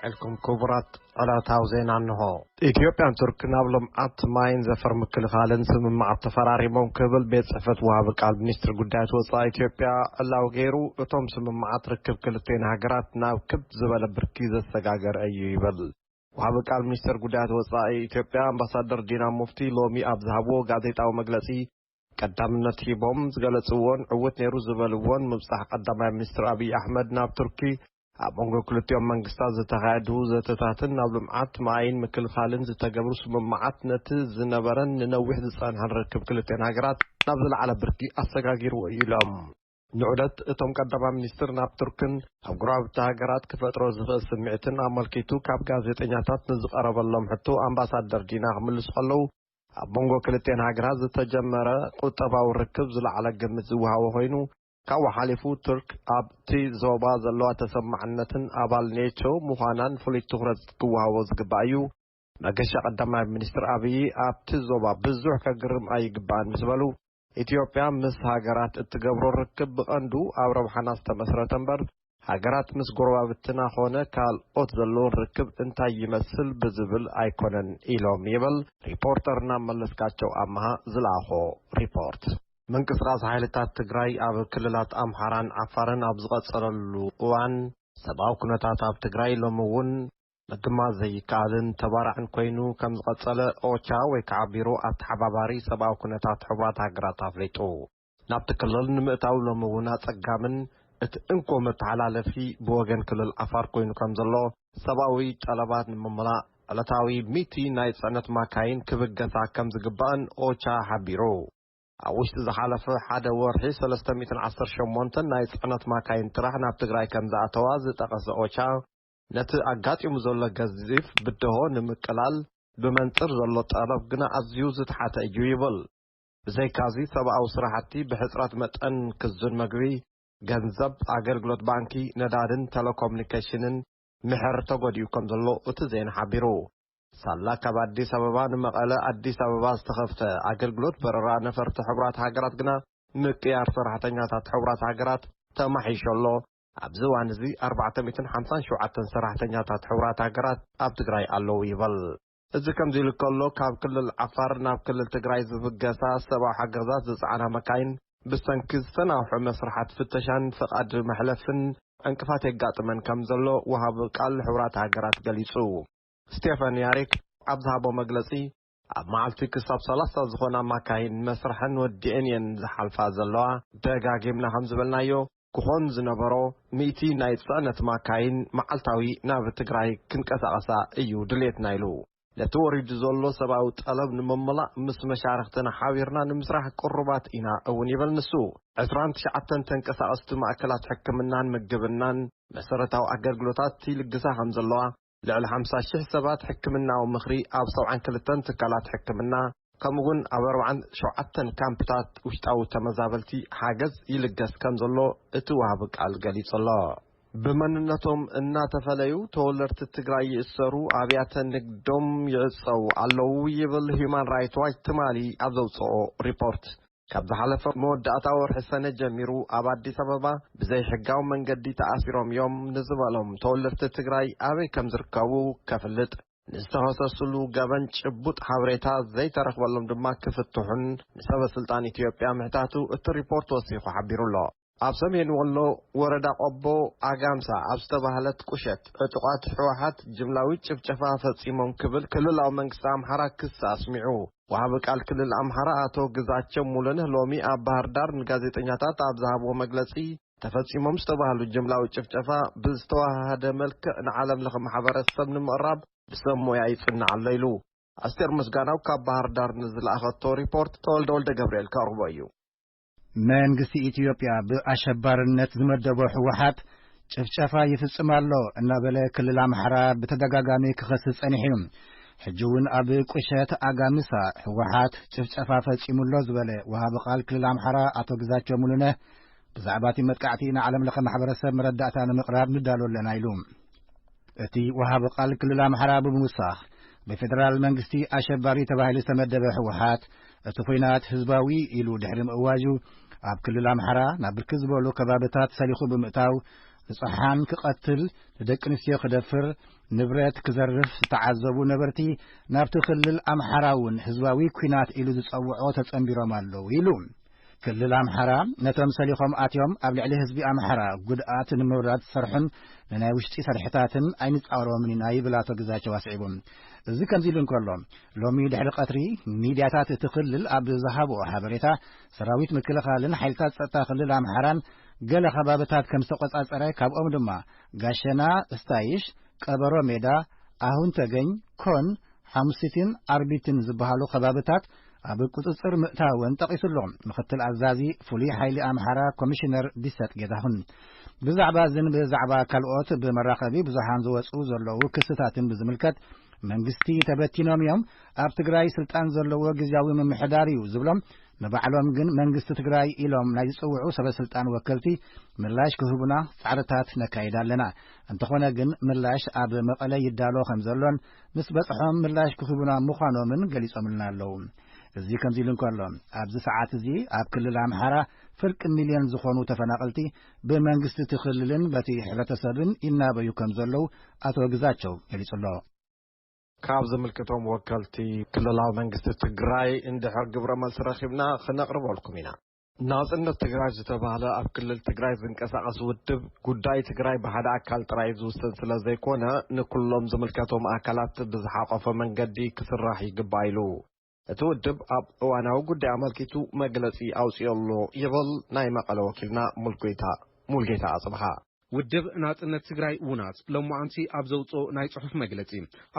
ዐልኩም ክቡራት ዕለታዊ ዜና እንሆ። ኢትዮጵያን ቱርክን ኣብ ልምዓት ማይን ዘፈር ምክልኻልን ስምምዓት ተፈራሪሞም ክብል ቤት ጽሕፈት ወሃቢ ቃል ሚኒስትር ጉዳያት ወጻኢ ኢትዮጵያ ዕላዊ ገይሩ። እቶም ስምምዓት ርክብ ክልቴን ሃገራት ናብ ክብ ዝበለ ብርኪ ዘሰጋገረ እዩ ይብል። ወሃቢ ቃል ሚኒስትር ጉዳያት ወጻኢ ኢትዮጵያ ኣምባሳደር ዲና ሙፍቲ ሎሚ ኣብ ዝሃብዎ ጋዜጣዊ መግለጺ ቀዳምነት ሂቦም ዝገለጽዎን ዕውት ነይሩ ዝበልዎን ምብጻሕ ቀዳማይ ሚኒስትር ኣብይ ኣሕመድ ናብ ቱርኪ ኣብ መንጎ ክልቲኦም መንግስታት ዝተኻየዱ ዘተታትን ናብ ልምዓት ማይን ምክልኻልን ዝተገብሩ ስምምዓት ነቲ ዝነበረን ንነዊሕ ዝጸንሐን ርክብ ክልቲኦን ሃገራት ናብ ዝለዓለ ብርኪ ኣሰጋጊርዎ እዩ ኢሎም። ንዑደት እቶም ቀዳማይ ሚኒስትር ናብ ቱርክን ኣብ ጎረባብቲ ሃገራት ክፈጥሮ ዝኽእል ስምዒትን ኣመልኪቱ ካብ ጋዜጠኛታት ንዝቐረበሎም ሕቶ ኣምባሳደር ዲና ክምልሱ ከለዉ፣ ኣብ መንጎ ክልቲኦን ሃገራት ዝተጀመረ ቁጠባዊ ርክብ ዝለዓለ ግምት ዝወሃቦ ኮይኑ፣ ካብኡ ሓሊፉ ቱርክ ኣብቲ ዞባ ዘለዋ ተሰማዕነትን ኣባል ኔቶ ምዃናን ፍሉይ ትኹረት ክወሃቦ ዝግባእ እዩ። መገሻ ቀዳማይ ሚኒስትር ኣብይ ኣብቲ ዞባ ብዙሕ ከግርም ኣይግባእን ምስ በሉ፣ ኢትዮጵያ ምስ ሃገራት እትገብሮ ርክብ ብቐንዱ ኣብ ረብሓና ዝተመስረተ እምበር፣ ሃገራት ምስ ጎረባብትና ኾነ ካልኦት ዘለውን ርክብ እንታይ ይመስል ብዝብል ኣይኮነን ኢሎም ይብል ሪፖርተርና መለስካቸው ኣምሃ ዝለኣኾ ሪፖርት። ምንቅስቓስ ሓይልታት ትግራይ ኣብ ክልላት ኣምሓራን ዓፋርን ኣብ ዝቐጸለሉ እዋን፣ ሰብኣዊ ኩነታት ኣብ ትግራይ ሎሚ እውን ምግማት ዘይከኣልን ተባራዕን ኮይኑ ከም ዝቐጸለ ኦቻ ወይ ከዓ ቢሮ ኣተሓባባሪ ሰብኣዊ ኩነታት ሕቡራት ሃገራት ኣፍሊጡ። ናብቲ ክልል ንምእታው ሎሚ እውን ኣጸጋምን እቲ እንኮ መተሓላለፊ ብወገን ክልል ዓፋር ኮይኑ ከም ዘሎ፣ ሰብኣዊ ጠለባት ንምምላእ ዕለታዊ ሚእቲ ናይ ጽዕነት ማካይን ክብገሳ ከም ዝግባእን ኦቻ ሓቢሩ። ኣብ ውሽጢ ዝሓለፈ ሓደ ወርሒ ሰለስተ ሚእትን ዓሰርተ ሸሞንተን ናይ ጽዕነት ማካይን ጥራሕ ናብ ትግራይ ከም ዝኣተዋ ዝጠቐሰ ኦቻ፣ ነቲ ኣጋጢሙ ዘሎ ገዚፍ ብድሆ ንምቅላል ብመንጽር ዘሎ ጠለብ ግና ኣዝዩ ዝተሓተ እዩ ይብል። ብዘይካዚ ሰብኣዊ ስራሕቲ ብሕጽረት መጠን ክዝን መግቢ፣ ገንዘብ፣ ኣገልግሎት ባንኪ፣ ነዳድን ቴሌኮሙኒኬሽንን ምሕር ተጎዲኡ ከም ዘሎ እቲ ዜና ሓቢሩ። ሳላ ካብ ኣዲስ ኣበባ ንመቐለ ኣዲስ ኣበባ ዝተኸፍተ ኣገልግሎት በረራ ነፈርቲ ሕቡራት ሃገራት ግና ምቅያር ሰራሕተኛታት ሕቡራት ሃገራት ተማሒሾ ኣሎ። ኣብዚ እዋን እዚ ኣርባዕተ ሚእትን ሓምሳን ሸውዓተን ሰራሕተኛታት ሕቡራት ሃገራት ኣብ ትግራይ ኣለዉ ይበል። እዚ ከምዚ ኢሉ ከሎ፣ ካብ ክልል ዓፋር ናብ ክልል ትግራይ ዝብገሳ ሰብኣዊ ሓገዛት ዝጸዓና መካይን ብሰንኪ ዝተናውሐ መስርሓት ፍተሻን ፍቓድ መሕለፍን ዕንቅፋት የጋጥመን ከም ዘሎ ወሃቢ ቃል ሕቡራት ሃገራት ገሊጹ። ስቴፈን ያሪክ ኣብ ዝሃቦ መግለጺ፣ ኣብ መዓልቲ ክሳብ ሰላሳ ዝኾና ማካይን መስርሐን ወዲኤን እየን ዝሓልፋ ዘለዋ። ደጋጊምና ከም ዝበልናዮ፣ ክኾን ዝነበሮ ሚእቲ ናይ ጽዕነት ማካይን መዓልታዊ ናብ ትግራይ ክንቀሳቐሳ እዩ ድሌትና ኢሉ። ነቲ ወሪዱ ዘሎ ሰብኣዊ ጠለብ ንምምላእ ምስ መሻርኽትና ሓቢርና ንምስራሕ ቅሩባት ኢና እውን ይብል ንሱ። ዕስራን ትሽዓተን ተንቀሳቐስቲ ማእከላት ሕክምናን ምግብናን መሰረታዊ ኣገልግሎታት ይልግሳ ከም ዘለዋ፣ ልዕሊ ሓምሳ ሽሕ ሰባት ሕክምናዊ ምኽሪ ኣብ ሰብዓን ክልተን ትካላት ሕክምና፣ ከምኡ'ውን ኣብ ኣርባዓን ሸውዓተን ካምፕታት ውሽጣዊ ተመዛበልቲ ሓገዝ ይልገስ ከም ዘሎ እቲ ወሃቢ ቃል ገሊጹ ኣሎ። ብመንነቶም እናተፈለዩ ተወለድቲ ትግራይ ይእሰሩ፣ ኣብያተ ንግዶም ይዕጸዉ ኣለዉ ይብል ሂዩማን ራይት ዋች ትማሊ ኣብ ዘውጽኦ ሪፖርት። ካብ ዝሓለፈ መወዳእታ ወርሒ ሰነ ጀሚሩ ኣብ ኣዲስ ኣበባ ብዘይሕጋዊ መንገዲ ተኣሲሮም እዮም ንዝበሎም ተወለድቲ ትግራይ ኣበይ ከም ዝርከቡ ከፍልጥ፣ ንዝተኸሰሱሉ ገበን ጭቡጥ ሓበሬታ ዘይተረኽበሎም ድማ ክፍትሑን ንሰበ ስልጣን ኢትዮጵያ ምሕታቱ እቲ ሪፖርት ወሲኹ ሓቢሩ ኣሎ። ኣብ ሰሜን ወሎ ወረዳ ቆቦ ኣጋምሳ ኣብ ዝተባህለት ቁሸት ዕጡቓት ህወሓት ጅምላዊ ጭፍጨፋ ፈጺሞም ክብል ክልላዊ መንግስቲ ኣምሓራ ክሲ ኣስሚዑ። ወሃቢ ቃል ክልል ኣምሓራ ኣቶ ግዛቸው ሙሉነህ ሎሚ ኣብ ባህር ዳር ንጋዜጠኛታት ኣብ ዝሃብዎ መግለጺ፣ ተፈጺሞም ዝተባህሉ ጅምላዊ ጭፍጨፋ ብዝተዋሃሃደ መልክዕ ንዓለም ለኸ ማሕበረሰብ ንምቕራብ ብሰብ ሞያ ይጽናዕ ኣሎ ኢሉ። ኣስቴር ምስጋናው ካብ ባህር ዳር ንዝለኣኸቶ ሪፖርት ተወልደ ወልደ ገብርኤል ከቕርቦ እዩ። መንግስቲ ኢትዮጵያ ብኣሸባርነት ዝመደቦ ህወሓት ጭፍጨፋ ይፍጽም ኣሎ እናበለ ክልል ኣምሓራ ብተደጋጋሚ ክኸስስ ጸኒሑ እዩ። ሕጂ እውን ኣብ ቁሸት ኣጋምሳ ህወሓት ጭፍጨፋ ፈጺሙ ኣሎ ዝበለ ወሃቢ ቃል ክልል ኣምሓራ ኣቶ ግዛቸው ሙሉነህ፣ ብዛዕባ እቲ መጥቃዕቲ ንዓለም ለኸ ማሕበረሰብ መረዳእታ ንምቕራብ ንዳሎ ኣለና ኢሉ። እቲ ወሃቢ ቃል ክልል ኣምሓራ ብምውሳኽ፣ ብፌደራል መንግስቲ ኣሸባሪ ተባሂሉ ዝተመደበ ህወሓት እቲ ኲናት ህዝባዊ ኢሉ ድሕሪ ምእዋጁ፣ ኣብ ክልል ኣምሓራ ናብ ብርክት ዝበሉ ከባብታት ሰሊኹ ብምእታው፣ ንጹሓን ክቐትል፣ ንደቂ ኣንስትዮ ክደፍር፣ ንብረት ክዘርፍ ዝተዓዘቡ ነበርቲ፣ ናብቲ ክልል ኣምሓራ እውን ህዝባዊ ኲናት ኢሉ ዝጸውዖ ተጸንቢሮም ኣለዉ ኢሉ። ክልል ኣምሓራ ነቶም ሰሊኾም ኣትዮም ኣብ ልዕሊ ህዝቢ ኣምሓራ ጉድኣት ንምውራድ ዝሰርሑን ንናይ ውሽጢ ሰርሕታትን ኣይንጻወሮምን ኢና ይብል ኣቶ ግዛቸው ኣስዒቡ። እዚ ከምዚ ኢሉ እንከሎ፣ ሎሚ ድሕሪ ቀትሪ ሚድያታት እቲ ክልል ኣብ ዝሃብኦ ሓበሬታ፣ ሰራዊት ምክልኻልን ሓይልታት ጸጥታ ክልል ኣምሓራን ገለ ከባብታት ከም ዝተቖጻጸረ፣ ካብኦም ድማ ጋሸና፣ ስታይሽ፣ ቀበሮ ሜዳ፣ ኣሁን ተገኝ፣ ኮን፣ ሓሙሲትን ኣርቢትን ዝበሃሉ ከባብታት ኣብ ቁጽጽር ምእታወን ጠቒሱ ኣሎ። ምኽትል ኣዛዚ ፍሉይ ሓይሊ ኣምሓራ ኮሚሽነር ዲሰጥ ጌታሁን ብዛዕባ እዝን ብዛዕባ ካልኦት ብመራኸቢ ብዙሓን ዝወጹ ዘለዉ ክስታትን ብዝምልከት፣ መንግስቲ ተበቲኖም እዮም፣ ኣብ ትግራይ ስልጣን ዘለዎ ግዝያዊ ምምሕዳር እዩ ዝብሎም፣ ንባዕሎም ግን መንግስቲ ትግራይ ኢሎም ናይ ዝጽውዑ ሰበ ስልጣን ወከልቲ ምላሽ ክህቡና ጻዕርታት ነካይድ ኣለና። እንተኾነ ግን ምላሽ ኣብ መቐለ ይዳሎ ከም ዘሎን ምስ በጽሖም ምላሽ ክህቡና ምዃኖምን ገሊጾምልና ኣለዉ። እዚ ከምዚ ኢሉ እንከሎ፣ ኣብዚ ሰዓት እዚ ኣብ ክልል ኣምሓራ ፍርቂ ሚልዮን ዝኾኑ ተፈናቐልቲ ብመንግስቲ እቲ ክልልን በቲ ሕብረተሰብን ይናበዩ ከም ዘለዉ ኣቶ ግዛቸው ገሊጹ ኣሎ። ካብ ዝምልከቶም ወከልቲ ክልላዊ መንግስቲ ትግራይ እንድሕር ግብረ መልሲ ረኺብና ክነቕርበልኩም ኢና። ናጽነት ትግራይ ዝተባህለ ኣብ ክልል ትግራይ ዝንቀሳቐስ ውድብ፣ ጉዳይ ትግራይ ብሓደ ኣካል ጥራይ ዝውሰን ስለ ዘይኮነ፣ ንኩሎም ዝምልከቶም ኣካላት ብዝሓቆፈ መንገዲ ክስራሕ ይግባእ ኢሉ። እቲ ውድብ ኣብ እዋናዊ ጉዳይ ኣመልኪቱ መግለጺ ኣውጺኡ ኣሎ ይብል ናይ መቐለ ወኪልና ሙልጌታ፣ ሙልጌታ ኣጽብሃ። ውድብ ናጽነት ትግራይ፣ ውናት፣ ሎማዓንቲ ኣብ ዘውጽኦ ናይ ጽሑፍ መግለጺ፣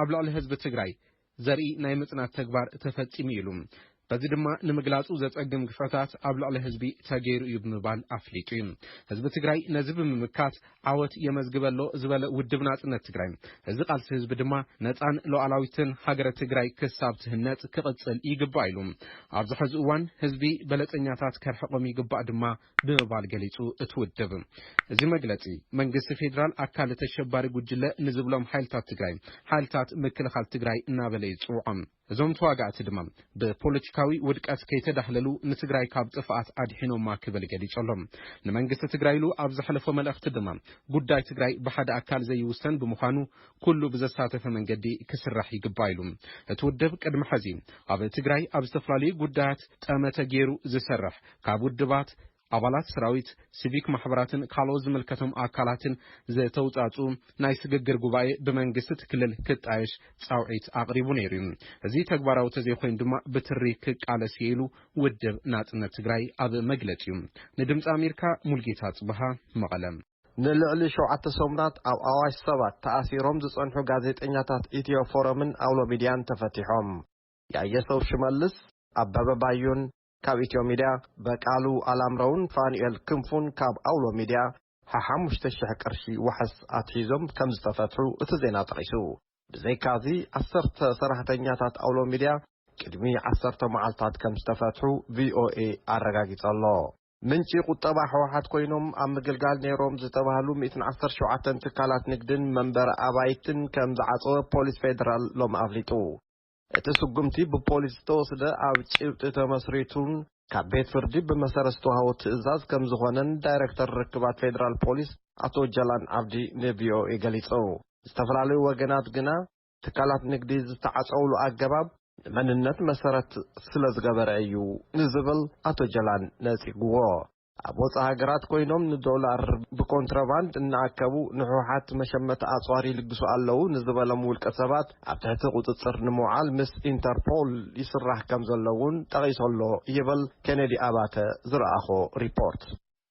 ኣብ ልዕሊ ህዝቢ ትግራይ ዘርኢ ናይ ምጽናት ተግባር ተፈጺሙ ኢሉ። በዚ ድማ ንምግላጹ ዘጸግም ግፍዕታት ኣብ ልዕሊ ህዝቢ ተገይሩ እዩ ብምባል ኣፍሊጡ እዩ። ህዝቢ ትግራይ ነዚ ብምምካት ዓወት የመዝግበ ኣሎ ዝበለ ውድብ ናጽነት ትግራይ፣ እዚ ቃልሲ ህዝቢ ድማ ነጻን ሉዓላዊትን ሃገረ ትግራይ ክሳብ ትህነጽ ክቕጽል ይግባእ ኢሉ። ኣብዚ ሕዚ እዋን ህዝቢ በለጸኛታት ከርሕቖም ይግባእ ድማ ብምባል ገሊጹ እቲ ውድብ። እዚ መግለጺ፣ መንግስቲ ፌዴራል ኣካል ተሸባሪ ጉጅለ ንዝብሎም ሓይልታት ትግራይ፣ ሓይልታት ምክልኻል ትግራይ እናበለ ይጽውዖም። እዞም ተዋጋእቲ ድማ ብፖለቲካዊ ውድቀት ከይተዳህለሉ ንትግራይ ካብ ጥፍኣት ኣድሒኖማ ክብል ገሊጹ ኣሎ። ንመንግስቲ ትግራይ ኢሉ ኣብ ዘሕለፎ መልእኽቲ ድማ፣ ጉዳይ ትግራይ ብሓደ ኣካል ዘይውሰን ብምዃኑ ኩሉ ብዘሳተፈ መንገዲ ክስራሕ ይግባእ ኢሉ። እቲ ውድብ ቅድሚ ሕዚ ኣብ ትግራይ ኣብ ዝተፈላለዩ ጉዳያት ጠመተ ገይሩ ዝሰርሕ፣ ካብ ውድባት፣ ኣባላት ሰራዊት፣ ሲቪክ ማሕበራትን ካልኦት ዝምልከቶም ኣካላትን ዝተውጻጹ ናይ ስግግር ጉባኤ ብመንግስቲ እቲ ክልል ክጣየሽ ጻውዒት ኣቕሪቡ ነይሩ እዩ። እዚ ተግባራዊ ተዘይኮይኑ ድማ ብትሪ ክቃለስ እየ ኢሉ ውድብ ናጽነት ትግራይ ኣብ መግለጺኡ። ንድምፂ ኣሜሪካ ሙልጌታ ጽብሃ፣ መቐለ። ንልዕሊ ሸውዓተ ሰሙናት ኣብ ኣዋሽ ሰባት ተኣሲሮም ዝጸንሑ ጋዜጠኛታት ኢትዮ ፎረምን ኣውሎ ሚድያን ተፈቲሖም። ያየሰው ሽመልስ፣ ኣበበ ባዩን ካብ ኢትዮ ሚድያ፣ በቃሉ ኣላምረውን ፋኑኤል ክንፉን ካብ ኣውሎ ሚድያ ሓሙሽተ ሽሕ ቅርሺ ዋሕስ ኣትሒዞም ከም ዝተፈትሑ እቲ ዜና ጠቒሱ። ብዘይካዚ ዓሰርተ ሰራሕተኛታት ኣውሎ ሚድያ ቅድሚ ዓሰርተ መዓልታት ከም ዝተፈትሑ ቪኦኤ ኣረጋጊጸ ኣሎ። ምንጪ ቁጠባ ህወሓት ኮይኖም ኣብ ምግልጋል ነይሮም ዝተባህሉ ሚእትን ዓሰርተ ሸውዓተን ትካላት ንግድን መንበሪ ኣባይትን ከም ዝዓጸወ ፖሊስ ፌደራል ሎሚ ኣፍሊጡ። እቲ ስጉምቲ ብፖሊስ ዝተወስደ ኣብ ጭብጢ ተመስሪቱን ካብ ቤት ፍርዲ ብመሰረት ዝተዋህቦ ትእዛዝ ከም ዝኾነን ዳይሬክተር ርክባት ፌደራል ፖሊስ ኣቶ ጀላን ዓብዲ ንቪኦኤ ገሊጹ። ዝተፈላለዩ ወገናት ግና ትካላት ንግዲ ዝተዓጸውሉ ኣገባብ ንመንነት መሰረት ስለ ዝገበረ እዩ ንዝብል ኣቶ ጀላን ነጺግዎ። ኣብ ወጻኢ ሃገራት ኮይኖም ንዶላር ብኮንትሮባንድ እናኣከቡ ንህወሓት መሸመቲ ኣጽዋር ይልግሱ ኣለዉ ንዝበሎም ውልቀ ሰባት ኣብ ትሕቲ ቁጽጽር ንምውዓል ምስ ኢንተርፖል ይስራሕ ከም ዘሎ እውን ጠቒሱ ኣሎ ይብል ኬኔዲ ኣባተ ዝረኣኾ ሪፖርት።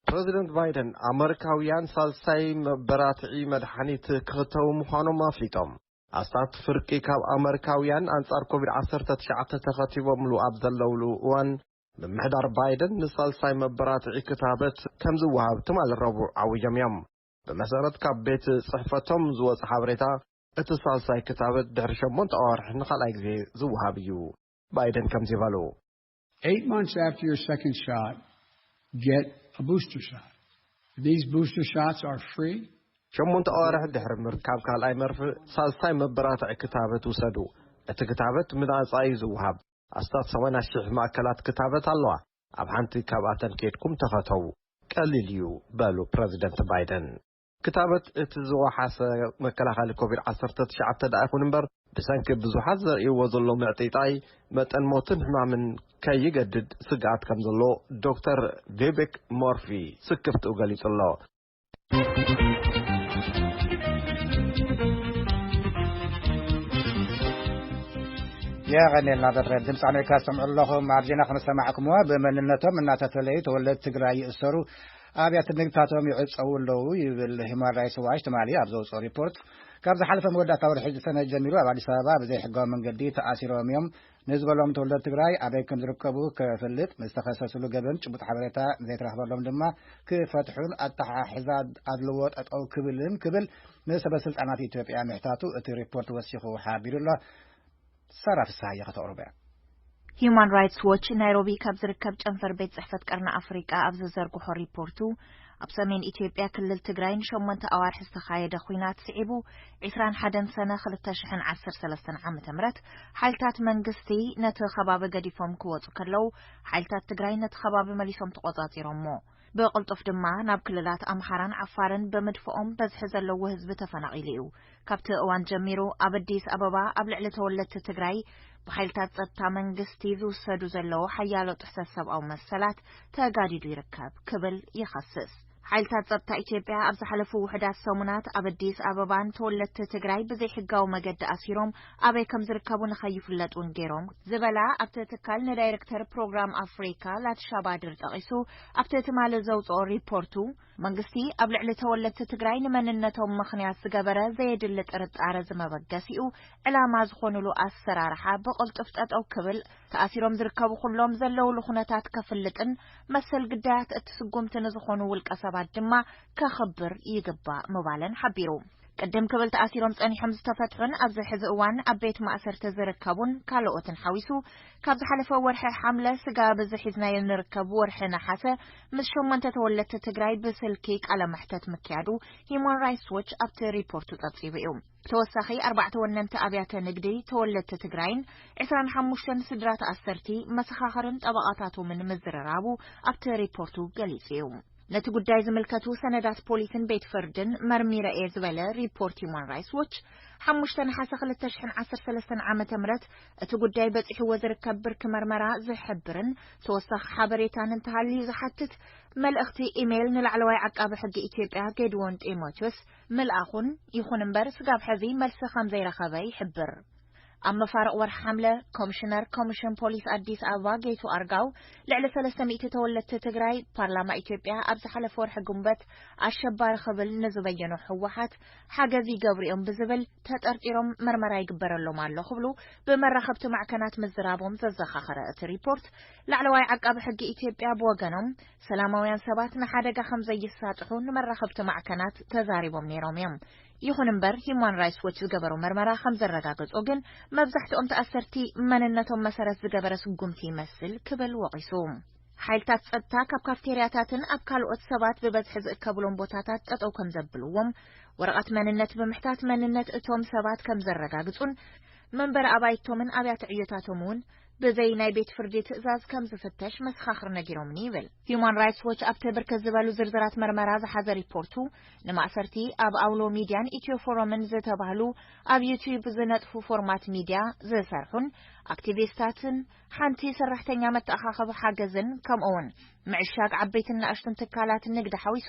ፕረዚደንት ባይደን ኣመሪካውያን ሳልሳይ መበራትዒ መድሓኒት ክኽተቡ ምዃኖም ኣፍሊጦም። ኣስታት ፍርቂ ካብ ኣመሪካውያን ኣንጻር ኮቪድ ዓሰርተ ትሽዓተ ተኸቲቦምሉ ኣብ ዘለውሉ እዋን፣ ምምሕዳር ባይደን ንሳልሳይ መበራትዒ ክታበት ከም ዝወሃብ ትማሊ ረቡዕ ኣዊጆም እዮም። ብመሰረት ካብ ቤት ጽሕፈቶም ዝወጸ ሓበሬታ፣ እቲ ሳልሳይ ክታበት ድሕሪ ሸሞንተ ኣዋርሕ ንኻልኣይ ግዜ ዝወሃብ እዩ። ባይደን ከምዚ በሉ። Eight months after your second shot, get a booster shot. These booster shots are free. ሸሞንተ ኣዋርሕ ድሕሪ ምርካብ ካልኣይ መርፍእ፣ ሳልሳይ መበራትዒ ክታበት ውሰዱ። እቲ ክታበት ብናጻ እዩ ዝወሃብ። ኣስታት ሰማንያ ሽሕ ማእከላት ክታበት ኣለዋ። ኣብ ሓንቲ ካብኣተን ኬድኩም ተኸተቡ። ቀሊል እዩ፣ በሉ ፕረዚደንት ባይደን። ክታበት እቲ ዝወሓሰ መከላኸሊ ኮቪድ ዓሰርተ ትሽዓተ ደኣ ይኹን እምበር፣ ብሰንኪ ብዙሓት ዘርእይዎ ዘሎ ምዕጥይጣይ፣ መጠን ሞትን ሕማምን ከይገድድ ስግኣት ከም ዘሎ ዶክተር ቪቤክ ሞርፊ ስክፍትኡ ገሊጹ ኣሎ። የቐኔልና በትረ። ድምፂ ኣሜሪካ ዝሰምዑ ኣለኹም። ኣብ ዜና ከም ዝሰማዕኩምዎ፣ ብመንነቶም እናተፈለዩ ተወለድቲ ትግራይ ይእሰሩ፣ ኣብያተ ንግድታቶም ይዕፀዉ ኣለዉ ይብል ሂማን ራይትስ ዋች ትማሊ ኣብ ዘውፅኦ ሪፖርት። ካብ ዝሓለፈ መወዳእታ ወርሒ ሰነ ጀሚሩ ኣብ ኣዲስ ኣበባ ብዘይሕጋዊ መንገዲ ተኣሲሮም እዮም ንዝበሎም ተወለድቲ ትግራይ ኣበይ ከም ዝርከቡ ክፈልጥ፣ ምስ ተኸሰስሉ ገበን ጭቡጥ ሓበሬታ ዘይተረኽበሎም ድማ ክፈትሑን ኣተሓሕዛ ኣድልዎ ጠጠው ክብልን ክብል ንሰበ ስልጣናት ኢትዮጵያ ምሕታቱ እቲ ሪፖርት ወሲኹ ሓቢሩ ኣሎ። ሳራ ፍስሃየ ከተቕርቦ እያ። ሂዩማን ራይትስ ዎች ናይሮቢ ካብ ዝርከብ ጨንፈር ቤት ጽሕፈት ቀርኒ ኣፍሪቃ ኣብ ዝዘርግሖ ሪፖርቱ፣ ኣብ ሰሜን ኢትዮጵያ ክልል ትግራይ ንሸሞንተ ኣዋርሒ ዝተኻየደ ኲናት ስዒቡ፣ ዕስራን ሓደን ሰነ ክልተ ሽሕን ዓሰርተ ሰለስተን ዓመተ ምህረት ሓይልታት መንግስቲ ነቲ ከባቢ ገዲፎም ክወጹ ከለዉ፣ ሓይልታት ትግራይ ነቲ ከባቢ መሊሶም ተቖጻጺሮሞ። ብቕልጡፍ ድማ ናብ ክልላት ኣምሓራን ዓፋርን ብምድፍኦም በዝሒ ዘለዎ ህዝቢ ተፈናቒሉ እዩ። ካብቲ እዋን ጀሚሩ ኣብ ኣዲስ ኣበባ ኣብ ልዕሊ ተወለድቲ ትግራይ ብሓይልታት ጸጥታ መንግስቲ ዝውሰዱ ዘለዉ ሓያሎ ጥሕሰት ሰብኣዊ መሰላት ተጋዲዱ ይርከብ ክብል ይኸስስ። ሓይልታት ጸጥታ ኢትዮጵያ ኣብ ዝሓለፉ ውሑዳት ሰሙናት ኣብ ኣዲስ ኣበባን ተወለድቲ ትግራይ ብዘይሕጋዊ መገዲ ኣሲሮም ኣበይ ከም ዝርከቡ ንኸይፍለጥ እውን ገይሮም ዝበላ ኣብቲ ትካል ንዳይሬክተር ፕሮግራም ኣፍሪካ ላትሻባድር ጠቒሱ፣ ኣብቲ ትማሊ ዘውፅኦ ሪፖርቱ፣ መንግስቲ ኣብ ልዕሊ ተወለድቲ ትግራይ ንመንነቶም ምኽንያት ዝገበረ ዘየድሊ ጥርጣረ ዝመበገሲኡ ዕላማ ዝኾኑሉ ኣሰራርሓ ብቕልጡፍ ጠጠው ክብል፣ ተኣሲሮም ዝርከቡ ኩሎም ዘለውሉ ኩነታት ከፍልጥን መሰል ግዳያት እቲ ስጉምቲ ንዝኾኑ ውልቀ ሰባት ድማ ከኽብር ይግባእ ምባለን ሓቢሩ። ቅድም ክብል ተኣሲሮም ጸኒሖም ዝተፈትሑን ኣብዚ ሕዚ እዋን ኣብ ቤት ማእሰርቲ ዝርከቡን ካልኦትን ሓዊሱ፣ ካብ ዝሓለፈ ወርሒ ሓምለ ስጋብ እዚ ሒዝናዮ ንርከብ ወርሒ ነሓሰ ምስ ሸሞንተ ተወለድቲ ትግራይ ብስልኪ ቃለ መሕተት ምክያዱ ሂዩማን ራይትስ ዎች ኣብቲ ሪፖርቱ ጸብጺቡ እዩ። ተወሳኺ ኣርባዕተ ወነንቲ ኣብያተ ንግዲ ተወለድቲ ትግራይን ዕስራን ሓሙሽተን ስድራ ተኣሰርቲ መሰኻኽርን ጠበቓታቶምን ምዝርራቡ ኣብቲ ሪፖርቱ ገሊጹ እዩ። ነቲ ጉዳይ ዝምልከቱ ሰነዳት ፖሊስን ቤት ፍርድን መርሚረ እየ ዝበለ ሪፖርት ሂዩማን ራይትስ ዎች፣ ሓሙሽተ ነሓሰ ክልተ ሽሕን ዓሰርተ ሰለስተን ዓመተ ምህረት እቲ ጉዳይ በጺሕዎ ዝርከብ ብርኪ መርመራ ዝሕብርን ተወሳኺ ሓበሬታን እንተሃልዩ ዝሓትት መልእኽቲ ኢሜይል ንላዕለዋይ ዓቃቢ ሕጊ ኢትዮጵያ ጌድዎን ጢሞቴዎስ ምልኣኹን፣ ይኹን እምበር ስጋብ ሕዚ መልሲ ከም ዘይረኸበ ይሕብር። ኣብ መፋርቕ ወርሒ ሓምለ፣ ኮሚሽነር ኮሚሽን ፖሊስ ኣዲስ ኣበባ ጌቱ ኣርጋው፣ ልዕሊ ሰለስተ ሚእቲ ተወለድቲ ትግራይ ፓርላማ ኢትዮጵያ ኣብ ዝሓለፈ ወርሒ ግንቦት ኣሸባሪ ክብል ንዝበየኖ ህወሓት ሓገዝ ይገብሩ እዮም ብዝብል ተጠርጢሮም መርመራ ይግበረሎም ኣሎ ክብሉ ብመራኸብቲ ማዕከናት ምዝራቦም ዘዘኻኸረ እቲ ሪፖርት፣ ላዕለዋይ ዓቃቢ ሕጊ ኢትዮጵያ ብወገኖም፣ ሰላማውያን ሰባት ንሓደጋ ከም ዘይሳጥሑ ንመራኸብቲ ማዕከናት ተዛሪቦም ነይሮም እዮም። ይኹን እምበር፣ ሂዩማን ራይትስ ዎች ዝገበሮ መርመራ ከም ዘረጋገጾ ግን፣ መብዛሕትኦም ተኣሰርቲ መንነቶም መሰረት ዝገበረ ስጉምቲ ይመስል ክብል ወቒሱ። ሓይልታት ጸጥታ ካብ ካፍቴርያታትን ኣብ ካልኦት ሰባት ብበዝሒ ዝእከብሎም ቦታታት ጠጠው ከም ዘብልዎም፣ ወረቐት መንነት ብምሕታት መንነት እቶም ሰባት ከም ዘረጋግጹን መንበሪ ኣባይቶምን ኣብያተ ዕዮታቶም እውን ብዘይ ናይ ቤት ፍርዲ ትእዛዝ ከም ዝፍተሽ መሰኻኽር ነጊሮምኒ ይብል። ሂዩማን ራይትስ ዎች ኣብቲ ብርክት ዝበሉ ዝርዝራት መርመራ ዝሓዘ ሪፖርቱ፣ ንማእሰርቲ ኣብ ኣውሎ ሚድያን ኢትዮ ፎረምን ዝተባህሉ ኣብ ዩትዩብ ዝነጥፉ ፎርማት ሚድያ ዝሰርሑን ኣክቲቪስታትን ሓንቲ ሰራሕተኛ መተኣኻኸቢ ሓገዝን፣ ከምኡ'ውን ምዕሻግ ዓበይትን ንኣሽቱን ትካላት ንግዲ ሓዊሱ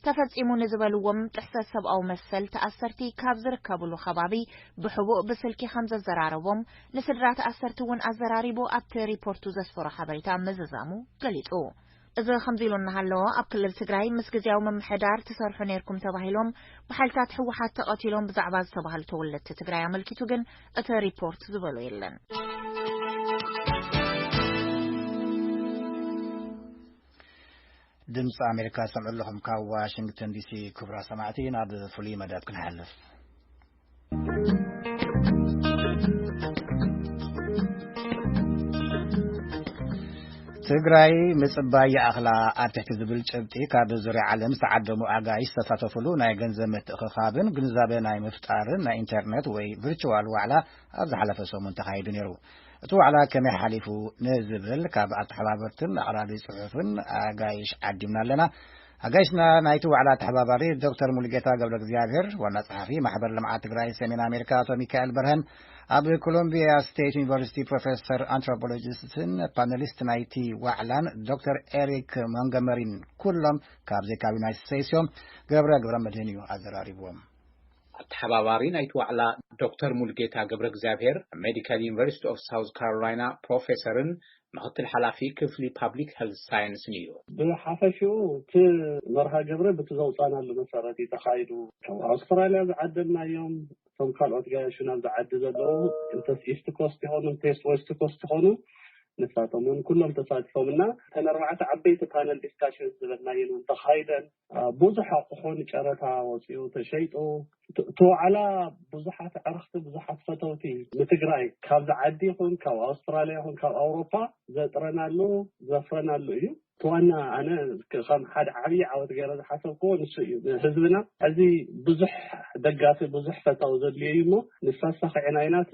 ተፈጺሙ ንዝበልዎም ጥሕሰት ሰብኣዊ መሰል ተኣሰርቲ ካብ ዝርከብሉ ከባቢ ብሕቡእ ብስልኪ ከም ዘዘራረቦም ንስድራ ተኣሰርቲ እውን ኣዘራሪቡ ኣብቲ ሪፖርቱ ዘስፈሮ ሓበሬታ ምዝዛሙ ገሊጹ። እዚ ከምዚ ኢሉ እናሃለወ፣ ኣብ ክልል ትግራይ ምስ ግዝያዊ ምምሕዳር ትሰርሑ ነይርኩም ተባሂሎም ብሓይልታት ህወሓት ተቐቲሎም ብዛዕባ ዝተባህሉ ተወለድቲ ትግራይ ኣመልኪቱ ግን እቲ ሪፖርት ዝበሎ የለን። ድምፂ ኣሜሪካ ዝሰምዑ ኣለኹም ካብ ዋሽንግተን ዲሲ። ክቡራት ሰማዕቲ፣ ናብ ፍሉይ መደብ ክንሓልፍ። ትግራይ ምጽባይ ይኣኽላ ኣብ ትሕቲ ዝብል ጭብጢ ካብ ዙርያ ዓለም ዝተዓደሙ ኣጋይሽ ዝተሳተፉሉ ናይ ገንዘብ ምትእኽኻብን ግንዛበ ናይ ምፍጣርን ናይ ኢንተርኔት ወይ ቪርቹዋል ዋዕላ ኣብ ዝሓለፈ ሰሙን ተኻይዱ ነይሩ። እቲ ዋዕላ ከመይ ሓሊፉ ንዝብል ካብ ኣተሓባበርትን ኣቕራቢ ጽሑፍን ኣጋይሽ ዓዲምና ኣለና። ኣጋይሽና ናይቲ ዋዕላ ተሓባባሪ ዶክተር ሙሉጌታ ገብረ እግዚኣብሔር፣ ዋና ጸሓፊ ማሕበር ልምዓት ትግራይ ሰሜን ኣሜሪካ ኣቶ ሚካኤል በርሀን፣ ኣብ ኮሎምቢያ ስቴት ዩኒቨርሲቲ ፕሮፌሰር ኣንትሮፖሎጂስትን ፓነሊስት ናይቲ ዋዕላን ዶክተር ኤሪክ ሞንጎመሪን፣ ኩሎም ካብዚ ካብ ዩናይትድ ስቴትስ እዮም። ገብረ ገብረ መድህን እዩ ኣዘራሪብዎም። ኣተሓባባሪ ናይቲ ዋዕላ ዶክተር ሙሉጌታ ገብረ እግዚኣብሔር፣ ሜዲካል ዩኒቨርሲቲ ኦፍ ሳውዝ ካሮላይና ፕሮፌሰርን ምኽትል ሓላፊ ክፍሊ ፓብሊክ ሄልት ሳይንስን እዩ። ብሓፈሽኡ እቲ መርሃ ግብሪ ብቲ ዘውፃናሉ መሰረት እዩ ተኻይዱ። ካብ ኣውስትራልያ ዝዓደምናዮም፣ እቶም ካልኦት ጋያሹ ናብ ዝዓዲ ዘለዉ፣ እንተስ ኢስት ኮስት ይኾኑ እንተስ ዌስት ኮስት ይኾኑ፣ ንሳቶም እውን ኩሎም ተሳቲፎም እና እተን ኣርባዕተ ዓበይቲ ፓነል ዲስካሽን ዝበልናየን እውን ተኻይደን። አ፣ ብዙሕ ኣቑሑ ንጨረታ ወፂኡ ተሸይጡ። እቲ እቲ ዋዕላ ብዙሓት ኣዕርኽቲ፣ ብዙሓት ፈተውቲ ንትግራይ ካብዚ ዓዲ ይኹን ካብ ኣውስትራልያ ይኹን ካብ ኣውሮፓ ዘጥረናሉ ዘፍረናሉ እዩ። እቲ ዋና ኣነ ከም ሓደ ዓብዪ ዓወት ገይረ ዝሓሰብክዎ ንሱ እዩ። ህዝብና ሕዚ ብዙሕ ደጋፊ፣ ብዙሕ ፈታዊ ዘድልዮ እዩ እሞ ንሳ ኣሳኺዕና ኢና። እቲ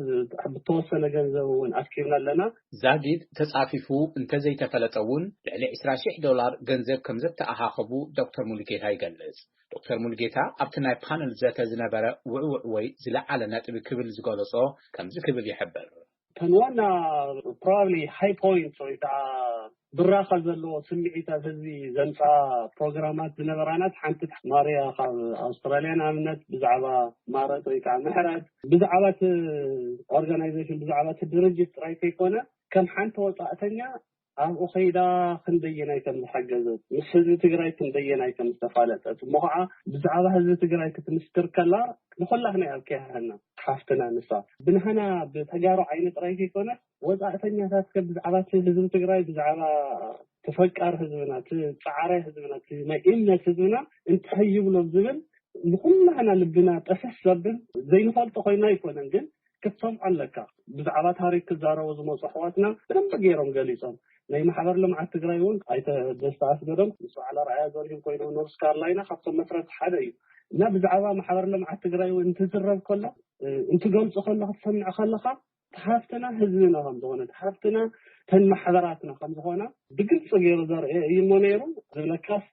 ብተወሰነ ገንዘብ እውን ኣስኪብና ኣለና። ዛጊድ ተጻፊፉ እንተዘይተፈለጠ እውን ልዕሊ ዕስራ ሺሕ ዶላር ገንዘብ ከም ዘተኣኻኸቡ ዶክተር ሙሉጌታ ይገልጽ። ዶክተር ሙሉጌታ ኣብቲ ናይ ፓነል ዘተ ዝነበረ ውዕውዕ ወይ ዝለዓለ ነጥቢ ክብል ዝገለጾ ከምዚ ክብል ይሕብር። እተን ዋና ፕሮባብሊ ሃይ ፖይንት ወይ ከዓ ብራኸ ዘለዎ ስምዒት ኣብ ህዝቢ ዘምፅኣ ፕሮግራማት ዝነበራናት ሓንቲ ማርያ ካብ ኣውስትራልያ ንኣብነት ብዛዕባ ማረት ወይ ከዓ ምሕረት ብዛዕባ እቲ ኦርጋናይዜሽን ብዛዕባ እቲ ድርጅት ጥራይ ከይኮነ ከም ሓንቲ ወፃእተኛ ኣብኡ ከይዳ ክንደየናይ ከም ዝሓገዘት፣ ምስ ህዝቢ ትግራይ ክንደየናይ ከም ዝተፋለጠት እሞ ከዓ ብዛዕባ ህዝቢ ትግራይ ክትምስክር ከላ ንኩላህና ኣብኪያሃና። ሓፍትና ንሳ ብንሃና ብተጋሩ ዓይኒ ጥራይ ከይኮነ ወፃእተኛታት ከ ብዛዕባ እቲ ህዝቢ ትግራይ፣ ብዛዕባ ተፈቃሪ ህዝብና፣ እቲ ፃዕራይ ህዝብና፣ እቲ ናይ እምነት ህዝብና እንታይ ይብሎ ዝብል ንኩላህና ልብና ጠሰስ ዘብል ዘይንፈልጦ ኮይና ኣይኮነን ግን ክትሰምዖ ኣለካ። ብዛዕባ ታሪክ ክዛረቡ ዝመፁ ኣሕዋትና ብደንብ ገይሮም ገሊፆም። ናይ ማሕበር ልምዓት ትግራይ እውን ኣይተ ደስታ ኣስገዶም ምስ በዓል ኣርኣያ ዘሪሁን ኮይኖም ኖርስ ካሮላይና ካብቶም መስረቲ ሓደ እዩ እና ብዛዕባ ማሕበር ልምዓት ትግራይ እውን እንትዝረብ ከሎ እ፣ እንትገልፁ ከሎ ክትሰምዕ ከለካ እቲ ሃፍትና ህዝብና ከም ዝኾነ እቲ ሃፍትና ተን ማሕበራትና ከም ዝኾና ብግልፂ ገይሩ ዘርኢ እዩ እሞ ነይሩ ዝብለካስ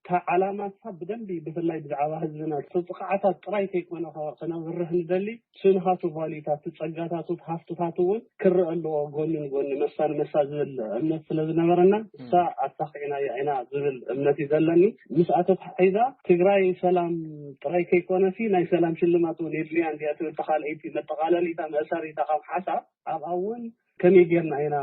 እታ ዓላማትካ ብደንቢ ብፍላይ ብዛዕባ ህዝብና እቲ ጥቕዓታት ጥራይ ከይኮነ ከ- ከነብርህ ንደሊ እቲ ናሃቱ ቫሊታት እቲ ጸጋታቱ እቲ ሃፍትታቱ እውን ክረአ ኣለዎ ጎኒ ንጎኒ መሳ ንመሳ ዝብል እምነት ስለ ዝነበረና እሳ ኣሳኺዕናያ ኢና ዝብል እምነት እዩ ዘለኒ። ምስኣ ተተሓሒዛ ትግራይ ሰላም ጥራይ ከይኮነሲ ናይ ሰላም ሽልማት እውን የድልያ እንድያ ትብል ተኻልአይቲ መጠቓለሊታ መእሰሪታ ካብ ሓሳብ ኣብኣ እውን ከመይ ጌርና ኢና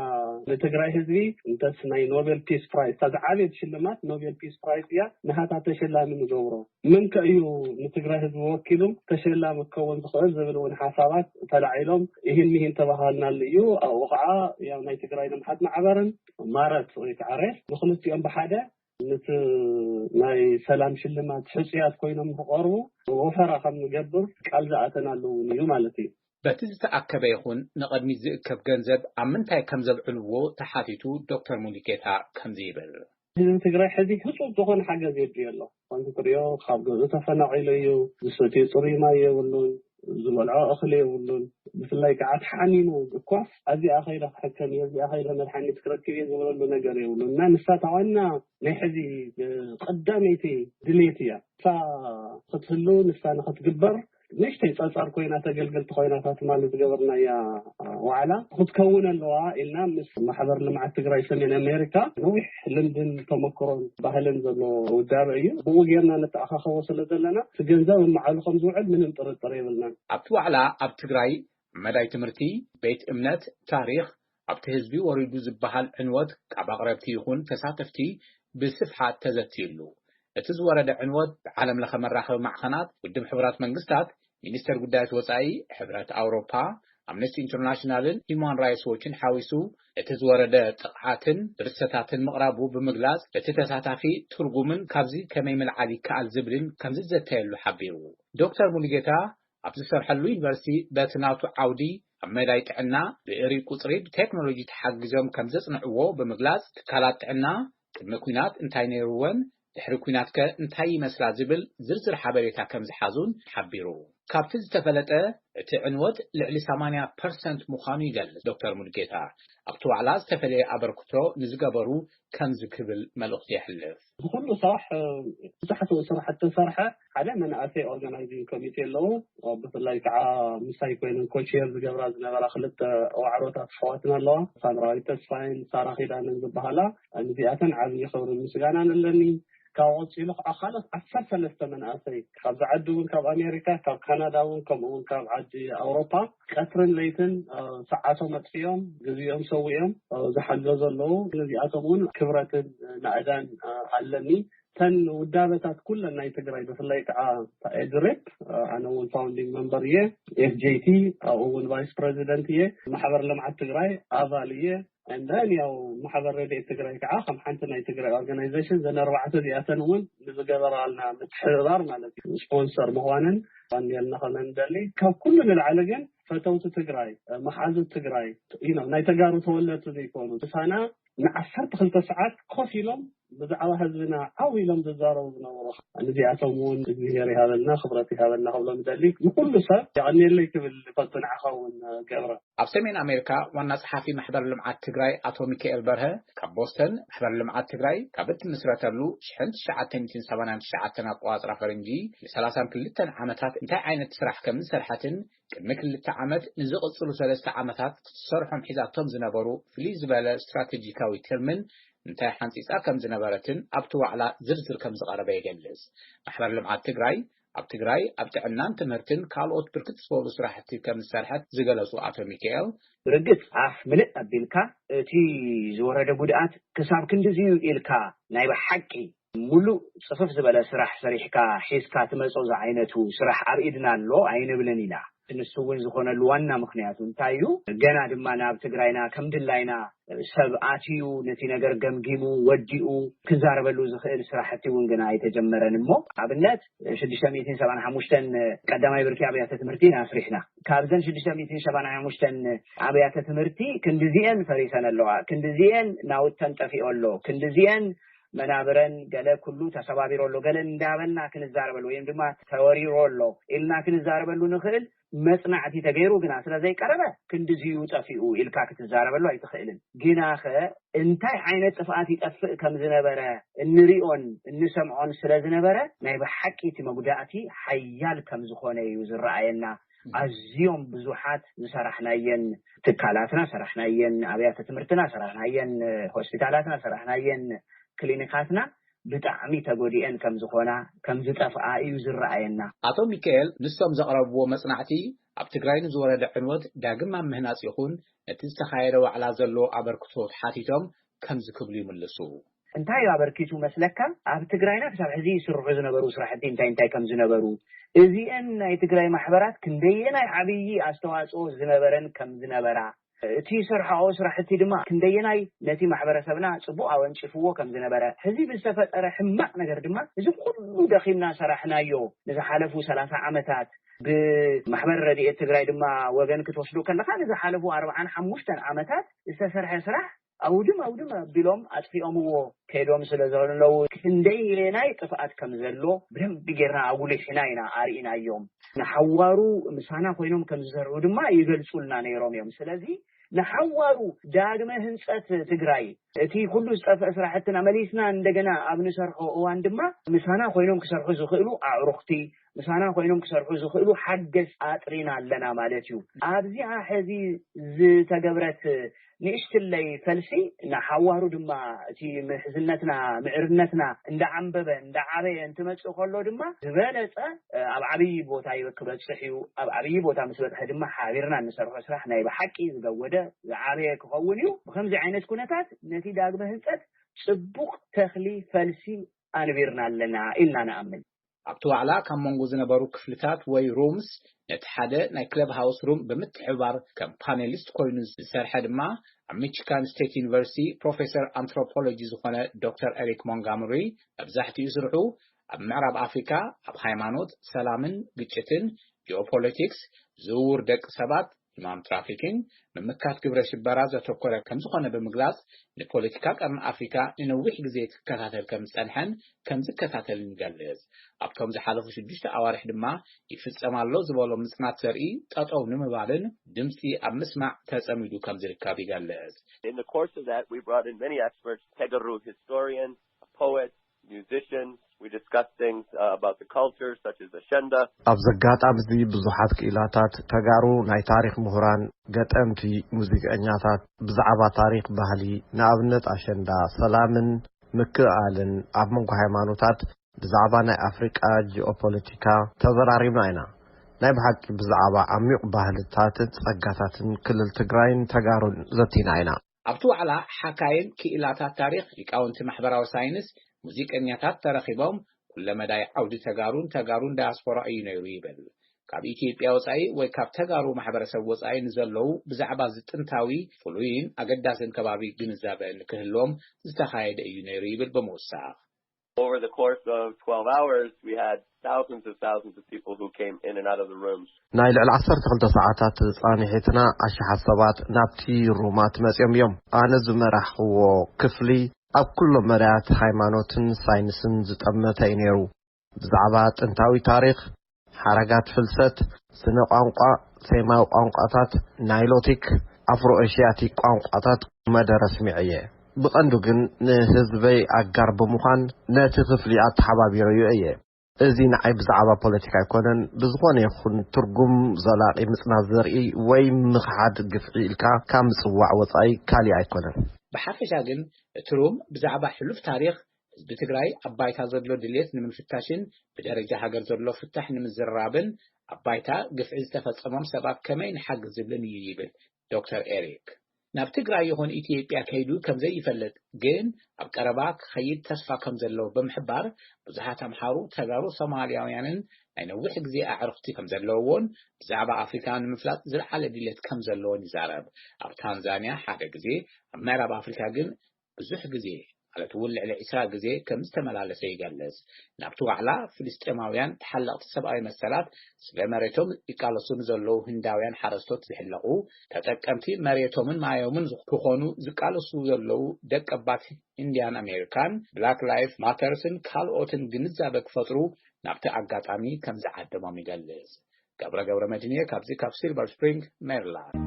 ንትግራይ ህዝቢ እንተስ ናይ ኖቤል ፒስ ፕራይዝ እታ ዝዓበየት ሽልማት ኖቤል ፒስ ፕራይዝ እያ ንሃታ ተሸላሚ ንገብሮ? መን ከ እዩ ንትግራይ ህዝቢ ወኪሉ ተሸላሚ ክኸውን ዝኽእል ዝብል እውን ሓሳባት ተላዒሎም ይህን ምሂን ተባሃልናሉ እዩ። ኣብኡ ከዓ ያው ናይ ትግራይ ልምዓት ማዕበርን ማረት ወይ ከዓ ሬስ ንክልቲኦም ብሓደ ነቲ ናይ ሰላም ሽልማት ሕፁያት ኮይኖም ንክቐርቡ ወፈራ ከም ንገብር ቃል ዝኣተናሉ እውን እዩ ማለት እዩ። በቲ ዝተኣከበ ይኹን ንቐድሚት ዝእከብ ገንዘብ ኣብ ምንታይ ከም ዘብዕልዎ ተሓቲቱ ዶክተር ሙሉጌታ ከምዚ ይብል። ህዝቢ ትግራይ ሕዚ ህፁፅ ዝኾነ ሓገዝ የድልዮ ኣሎ። ከምቲ ትሪኦ ካብ ገዝኡ ተፈናቒሉ እዩ። ዝሰትዮ ፅሩይ ማይ የብሉን፣ ዝበልዖ እኽሊ የብሉን። ብፍላይ ከዓ ተሓሚሙ እኳስ ኣዚኣ ከይደ ክሕከም እየ፣ እዚኣ ከይደ መድሓኒት ክረክብ እየ ዝበለሉ ነገር የብሉን እና ንሳ እታ ዋና ናይ ሕዚ ቀዳመይቲ ድሌት እያ። ንሳ ክትህሉ ንሳ ንክትግበር ንእሽተይ ጸጸር ኮይና ተገልገልቲ ኮይና እታ ትማሊ ዝገበርናያ ዋዕላ ክትከውን ኣለዋ ኢልና ምስ ማሕበር ልምዓት ትግራይ ሰሜን ኣሜሪካ ነዊሕ ልምድን ተመክሮን ባህልን ዘለዎ ውዳበ እዩ። ብኡ ጌርና ንተኣኻኸቦ ስለ ዘለና እቲ ገንዘብ እማዓሉ ከም ዝውዕል ምንም ጥርጥር የብልናን። ኣብቲ ዋዕላ ኣብ ትግራይ መዳይ ትምህርቲ፣ ቤት እምነት፣ ታሪኽ፣ ኣብቲ ህዝቢ ወሪዱ ዝበሃል ዕንወት ካብ ኣቕረብቲ ይኹን ተሳተፍቲ ብስፍሓት ተዘትዩሉ። እቲ ዝወረደ ዕንወት ብዓለም ለኸ መራኸቢ ማዕኸናት፣ ውድብ ሕቡራት መንግስታት፣ ሚኒስቴር ጉዳያት ወጻኢ ሕብረት ኣውሮፓ፣ ኣምነስቲ ኢንተርናሽናልን ሂውማን ራይትስ ዎችን ሓዊሱ እቲ ዝወረደ ጥቕዓትን ርሰታትን ምቕራቡ ብምግላጽ እቲ ተሳታፊ ትርጉምን ካብዚ ከመይ ምልዓል ይከኣል ዝብልን ከም ዝዘተየሉ ሓቢሩ። ዶክተር ሙሉጌታ ኣብ ዝሰርሐሉ ዩኒቨርሲቲ በቲ ናቱ ዓውዲ ኣብ መዳይ ጥዕና ብእሪ ቁፅሪ ብቴክኖሎጂ ተሓጊዞም ከም ዘፅንዕዎ ብምግላፅ ትካላት ጥዕና ቅድሚ ኲናት እንታይ ነይርወን ድሕሪ ኲናት ከ እንታይ ይመስላ ዝብል ዝርዝር ሓበሬታ ከም ዝሓዙን ሓቢሩ። ካብቲ ዝተፈለጠ እቲ ዕንወት ልዕሊ ሰማንያ ፐርሰንት ምዃኑ ይገልጽ ዶክተር ሙሉጌታ። ኣብቲ ዋዕላ ዝተፈለየ ኣበርክቶ ንዝገበሩ ከምዚ ክብል መልእኽቲ የሕልፍ። ዝኹሉ ስራሕ ብዙሓት ስራሕቲ ተሰርሐ። ሓደ መንእሰይ ኦርጋናይዚንግ ኮሚቴ ኣለዉ። ብፍላይ ከዓ ምሳይ ኮይነን ኮችየር ዝገብራ ዝነበራ ክልተ ዋዕሮታት ኣሕዋትና ኣለዋ፣ ሳምራዊት ተስፋይን ሳራ ኪዳንን ዝበሃላ። ንዚኣተን ዓብዪ ክብርን ምስጋናን ኣለኒ። ካብ ቀፂሉ ከዓ ካልኦት ዓሰርተ ሰለስተ መናእሰይ ካብዚ ዓዲ እውን፣ ካብ ኣሜሪካ፣ ካብ ካናዳ እውን፣ ከምኡ እውን ካብ ዓዲ ኣውሮፓ ቀትርን ለይትን ሰዓቶም ኣጥፊኦም ግዜኦም ሰዊኦም ዝሓገዙ ኣለዉ። ነዚኣቶም እውን ክብረትን ናእዳን ኣለኒ። ተን ውዳበታት ኩለን ናይ ትግራይ፣ ብፍላይ ከዓ ኤድሬፕ፣ ኣነ እውን ፋውንዲንግ መንበር እየ። ኤፍጄቲ፣ ኣብኡ እውን ቫይስ ፕሬዚደንት እየ። ማሕበር ልምዓት ትግራይ ኣባል እየ። እንደን ያው ማሕበር ረድኤት ትግራይ ከዓ ከም ሓንቲ ናይ ትግራይ ኦርጋናይዜሽን ዘን ኣርባዕተ እዚኣተን እውን ንዝገበራልና ምትሕብባር ማለት እዩ፣ ስፖንሰር ምዃነን ባንዴልና ከነንደሊ። ካብ ኩሉ ንላዕሊ ግን ፈተውቲ ትግራይ፣ መሓዙት ትግራይ፣ you know፣ ናይ ተጋሩ ተወለድቲ ዘይኮኑ ምሳና ንዓሰርተ ክልተ ሰዓት ኮፍ ኢሎም ብዛዕባ ህዝብና ዓው ኢሎም ዝዛረቡ ዝነበሩ። ንዚኣቶም እውን እግዚኣብሔር ይሃበልና፣ ክብረት ይሃበልና ክብሎም ይደሊ። ንኩሉ ሰብ የቐንየለይ ክብል ይፈቱ። ንዓኻ እውን ገብረ። ኣብ ሰሜን ኣሜሪካ ዋና ጸሓፊ ማሕበር ልምዓት ትግራይ ኣቶ ሚካኤል በርሀ ካብ ቦስተን፣ ማሕበር ልምዓት ትግራይ ካብ እትምስረተሉ ሽሕን ትሽዓተ ሚእትን ሰማንያን ትሽዓተን ኣቆጻጽራ ፈረንጂ ንሰላሳን ክልተን ዓመታት እንታይ ዓይነት ስራሕ ከም ዝሰርሐትን ቅድሚ ክልተ ዓመት ንዝቕጽሉ ሰለስተ ዓመታት ክትሰርሖም ሒዛቶም ዝነበሩ ፍልይ ዝበለ ስትራቴጂካዊ ትልምን እንታይ ሓንጺጻ ከም ዝነበረትን ኣብቲ ዋዕላ ዝርዝር ከም ዝቐረበ ይገልጽ። ማሕበር ልምዓት ትግራይ ኣብ ትግራይ ኣብ ጥዕናን ትምህርትን ካልኦት ብርክት ዝበሉ ስራሕቲ ከም ዝሰርሐት ዝገለጹ ኣቶ ሚካኤል፣ ብርግጽ ኣፍ ምልእ ኣቢልካ እቲ ዝወረደ ጉድኣት ክሳብ ክንድዚ እዩ ኢልካ ናይ ብሓቂ ሙሉእ ጽፍፍ ዝበለ ስራሕ ሰሪሕካ ሒዝካ ትመጾ ዝዓይነቱ ስራሕ ኣብ ኢድና ኣሎ ኣይንብልን ኢና። ንሱ እውን ዝኾነሉ ዋና ምኽንያቱ እንታይ እዩ? ገና ድማ ናብ ትግራይና ከም ድላይና ሰብ ኣትዩ ነቲ ነገር ገምጊሙ ወዲኡ ክዛረበሉ ዝኽእል ስራሕቲ እውን ግና ኣይተጀመረን። እሞ ኣብነት ሽዱሽተ ሚእትን ሰብዓን ሓሙሽተን ቀዳማይ ብርኪ ኣብያተ ትምህርቲ ኢና ኣስሪሕና። ካብዘን ሽዱሽተ ሚእትን ሰብዓን ሓሙሽተን ኣብያተ ትምህርቲ ክንድዚኤን ፈሪሰን ኣለዋ፣ ክንድዚኤን ናውተን ጠፊኦ ኣሎ፣ ክንድዚኤን መናብረን ገለ ኩሉ ተሰባቢሮ ኣሎ፣ ገለ እንዳበልና ክንዛረበሉ ወይም ድማ ተወሪሮ ኣሎ ኢልና ክንዛረበሉ ንኽእል መጽናዕቲ ተገይሩ ግና ስለ ዘይቀረበ ክንድዚዩ ጠፊኡ ኢልካ ክትዛረበሉ ኣይትኽእልን። ግናኸ እንታይ ዓይነት ጥፍኣት ይጠፍእ ከም ዝነበረ እንሪኦን እንሰምዖን ስለ ዝነበረ ናይ ብሓቂ እቲ መጉዳእቲ ሓያል ከም ዝኾነ እዩ ዝረኣየና። ኣዝዮም ብዙሓት ዝሰራሕናየን ትካላትና ሰራሕናየን፣ ኣብያተ ትምህርትና ሰራሕናየን፣ ሆስፒታላትና ሰራሕናየን፣ ክሊኒካትና ብጣዕሚ ተጎዲኤን ከም ዝኾና ከም ዝጠፍኣ እዩ ዝረኣየና። ኣቶ ሚካኤል ንሶም ዘቕረብዎ መጽናዕቲ ኣብ ትግራይ ንዝወረደ ዕንወት ዳግም ኣብ ምህናጽ ይኹን ነቲ ዝተኻየደ ዋዕላ ዘለዎ ኣበርክቶ ተሓቲቶም ከምዚ ክብሉ ይምልሱ። እንታይ እዩ ኣበርኪቱ መስለካ? ኣብ ትግራይና ክሳብ ሕዚ ይስርሑ ዝነበሩ ስራሕቲ እንታይ እንታይ ከም ዝነበሩ፣ እዚአን ናይ ትግራይ ማሕበራት ክንደየናይ ዓብዪ ኣስተዋፅኦ ዝነበረን ከም ዝነበራ፣ እቲ ዝሰርሓኦ ስራሕቲ ድማ ክንደየናይ ነቲ ማሕበረሰብና ፅቡቅ ኣወንጭፍዎ ከም ዝነበረ፣ ሕዚ ብዝተፈጠረ ሕማቅ ነገር ድማ እዚ ኩሉ ደኺምና ሰራሕናዮ ንዝሓለፉ ሰላሳ ዓመታት ብማሕበር ረድኤት ትግራይ ድማ ወገን ክትወስዶ ከለካ ንዝሓለፉ ኣርባዓን ሓሙሽተን ዓመታት ዝተሰርሐ ስራሕ ኣውድም ኣውድም ኣቢሎም ኣጥፊኦምዎ ከይዶም ስለ ዘለዉ ክንደየናይ ጥፍኣት ከም ዘሎ ብደንቢ ጌርና ኣጉሊሕና ኢና ኣርኢናዮም። ንሓዋሩ ምሳና ኮይኖም ከም ዝሰርሑ ድማ ይገልጹልና ነይሮም እዮም። ስለዚ ንሓዋሩ ዳግመ ህንጸት ትግራይ እቲ ኩሉ ዝጠፍአ ስራሕትና መሊስና እንደገና ኣብ ንሰርሖ እዋን ድማ ምሳና ኮይኖም ክሰርሑ ዝኽእሉ ኣዕሩኽቲ ምሳና ኮይኖም ክሰርሑ ዝኽእሉ ሓገዝ ኣጥሪና ኣለና ማለት እዩ። ኣብዚኣ ሕዚ ዝተገብረት ንእሽትለይ ፈልሲ ንሓዋሩ ድማ እቲ ምሕዝነትና ምዕርነትና እንዳዓንበበ እንዳዓበየ እንትመፅእ ከሎ ድማ ዝበለፀ ኣብ ዓብዪ ቦታ ክበፅሕ እዩ። ኣብ ዓብዪ ቦታ ምስ በፅሐ ድማ ሓቢርና እንሰርሖ ስራሕ ናይ ብሓቂ ዝገወደ ዝዓበየ ክኸውን እዩ። ብከምዚ ዓይነት ኩነታት ነቲ ዳግመ ህንፀት ፅቡቕ ተኽሊ ፈልሲ ኣንቢርና ኣለና ኢልና ንኣምን። ኣብቲ ዋዕላ ካብ መንጎ ዝነበሩ ክፍልታት ወይ ሩምስ ነቲ ሓደ ናይ ክለብ ሃውስ ሩም ብምትሕብባር ከም ፓኔሊስት ኮይኑ ዝሰርሐ ድማ ኣብ ሚቺጋን ስቴት ዩኒቨርሲቲ ፕሮፌሰር ኣንትሮፖሎጂ ዝኾነ ዶክተር ኤሪክ ሞንጋምሪ፣ መብዛሕትኡ ስርሑ ኣብ ምዕራብ ኣፍሪካ ኣብ ሃይማኖት፣ ሰላምን ግጭትን፣ ጂኦፖለቲክስ፣ ዝውውር ደቂ ሰባት፣ ሕማም ትራፊኪንግ፣ ምምካት ግብረ ሽበራ ዘተኮረ ከም ዝኾነ ብምግላጽ፣ ንፖለቲካ ቀርኒ ኣፍሪካ ንነዊሕ ግዜ ክከታተል ከም ዝጸንሐን ከም ዝከታተልን ይገልጽ። ኣብቶም ዝሓለፉ ሽዱሽተ ኣዋርሕ ድማ ይፍጸም ኣሎ ዝበሎ ምጽናት ዘርኢ ጠጠው ንምባልን ድምጺ ኣብ ምስማዕ ተጸሚዱ ከም ዝርከብ ይገልጽ። In the course of that, we brought in many experts, Tegaru historian, a poet, musicians. We discussed things uh, about the culture, such as Ashenda. ኣብዚ ኣጋጣሚ እዚ ብዙሓት ክኢላታት ተጋሩ፣ ናይ ታሪኽ ምሁራን፣ ገጠምቲ፣ ሙዚቀኛታት ብዛዕባ ታሪኽ፣ ባህሊ፣ ንኣብነት ኣሸንዳ፣ ሰላምን ምክእኣልን ኣብ መንጎ ሃይማኖታት፣ ብዛዕባ ናይ ኣፍሪቃ ጂኦፖለቲካ ተዘራሪብና ኢና። ናይ ብሓቂ ብዛዕባ ዓሚቕ ባህልታትን ጸጋታትን ክልል ትግራይን ተጋሩን ዘቲና ኢና። ኣብቲ ዋዕላ ሓካይም ክኢላታት ታሪኽ፣ ሊቃውንቲ ማሕበራዊ ሳይንስ፣ ሙዚቀኛታት ተረኺቦም፣ ኩለመዳይ ዓውዲ ተጋሩን ተጋሩን ዳያስፖራ እዩ ነይሩ ይብል። ካብ ኢትዮጵያ ወጻኢ ወይ ካብ ተጋሩ ማሕበረሰብ ወጻኢ ንዘለዉ ብዛዕባ እዚ ጥንታዊ፣ ፍሉይን ኣገዳስን ከባቢ ግንዛበ ንክህልዎም ዝተኻየደ እዩ ነይሩ ይብል ብምውሳኽ። Over the course of twelve hours, we had thousands and thousands of people who came in and out of the rooms. ናይ ልዕሊ ዓሰርተ ክልተ ሰዓታት ጻንሒትና ኣሽሓት ሰባት ናብቲ ሩማት መጺኦም እዮም። ኣነ ዝመራሕክዎ ክፍሊ ኣብ ኩሎም መዳያት ሃይማኖትን ሳይንስን ዝጠመተ እዩ ነይሩ። ብዛዕባ ጥንታዊ ታሪኽ፣ ሓረጋት ፍልሰት፣ ስነ ቋንቋ፣ ሴማዊ ቋንቋታት፣ ናይሎቲክ፣ ኣፍሮ ኤሽያቲክ ቋንቋታት መደረ ስሚዐ እየ። ብቐንዱ ግን ንህዝበይ ኣጋር ብምዃን ነቲ ክፍሊ ኣተሓባቢረዮ እየ። እዚ ንዓይ ብዛዕባ ፖለቲካ ኣይኮነን፣ ብዝኾነ ይኹን ትርጉም ዘላቒ ምጽናት ዘርኢ ወይ ምኽሓድ ግፍዒ ኢልካ ካብ ምጽዋዕ ወጻኢ ካሊእ ኣይኮነን። ብሓፈሻ ግን እቲ ሩም ብዛዕባ ሕሉፍ ታሪኽ ህዝቢ ትግራይ ኣብ ባይታ ዘሎ ድሌት ንምፍታሽን ብደረጃ ሃገር ዘሎ ፍታሕ ንምዝርራብን ኣብ ባይታ ግፍዒ ዝተፈጸሞም ሰባት ከመይ ንሓግዝ ዝብልን እዩ ይብል ዶክተር ኤሪክ። ናብ ትግራይ ይኹን ኢትዮጵያ ከይዱ ከም ዘይፈልጥ ግን ኣብ ቀረባ ክኸይድ ተስፋ ከም ዘለዎ ብምሕባር፣ ብዙሓት ኣምሓሩ፣ ተጋሩ፣ ሶማልያውያንን ናይ ነዊሕ ግዜ ኣዕሩኽቲ ከም ዘለውዎን ብዛዕባ ኣፍሪካ ንምፍላጥ ዝለዓለ ድሌት ከም ዘለዎን ይዛረብ። ኣብ ታንዛንያ ሓደ ግዜ፣ ኣብ ምዕራብ ኣፍሪካ ግን ብዙሕ ግዜ፣ ማለት እውን ልዕሊ ዕስራ ግዜ ከም ዝተመላለሰ ይገልጽ። ናብቲ ዋዕላ ፍልስጤማውያን ተሓለቕቲ ሰብኣዊ መሰላት፣ ስለ መሬቶም ይቃለሱ ንዘለዉ ህንዳውያን ሓረስቶት ዝሕለቑ፣ ተጠቀምቲ መሬቶምን ማዮምን ክኾኑ ዝቃለሱ ዘለዉ ደቀባት ኢንዲያን ኣሜሪካን፣ ብላክ ላይፍ ማተርስን ካልኦትን ግንዛበ ክፈጥሩ ናብቲ ኣጋጣሚ ከም ዝዓደሞም ይገልጽ። ገብረ ገብረ መድህንየ ካብዚ ካብ ሲልቨር ስፕሪንግ ሜሪላንድ።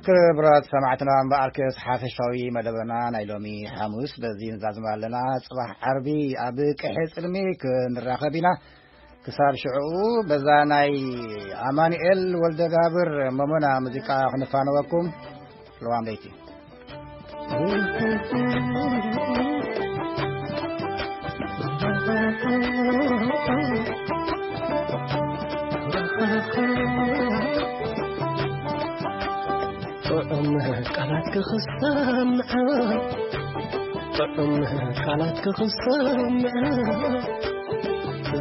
ክቡራት ሰማዕትና፣ እምበኣርከስ ሓፈሻዊ መደበና ናይ ሎሚ ሓሙስ በዚ ንዛዝም ኣለና። ጽባሕ ዓርቢ ኣብ ቀሐ ጽልሚ ክንራኸብ ኢና። ክሳብ ሽዑ በዛ ናይ ኣማኑኤል ወልደጋብር መሞና ሙዚቃ ክንፋነወኩም። ርዋም ለይቲ። ጥዑም ቃላት ክኽሰምዐ፣ ጥዑም ቃላት ክኽሰምዐ፣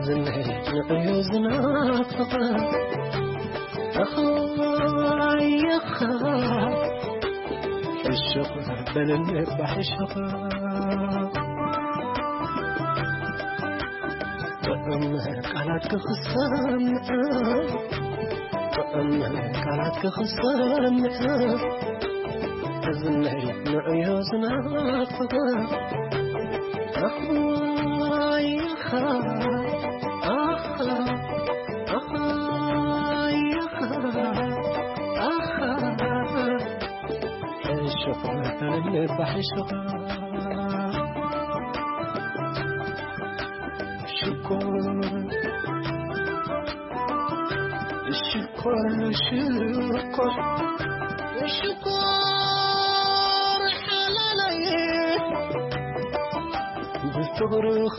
ዝነይ ንዕዮ ዝናፍቐ። ኣኻይኻ ሕሹኽ በለኒ እባ ሕሹኽ። ጥዑም ቃላት ክኽሰምዐ፣ ጥዑም ቃላት ክኽሰምዐ፣ እዝነይ ንዕዮ ዝናፍቐ። ኣኻይኻ፣ ኣኻ፣ ኣኻይኻ፣ ኣኻ። ሕሹኽ በለኒ እባ ሕሹኽ። ሽኮር፣ ሽኮር፣ ሽኮር፣ ሽኮር ሓላለይ ብፍቕርኺ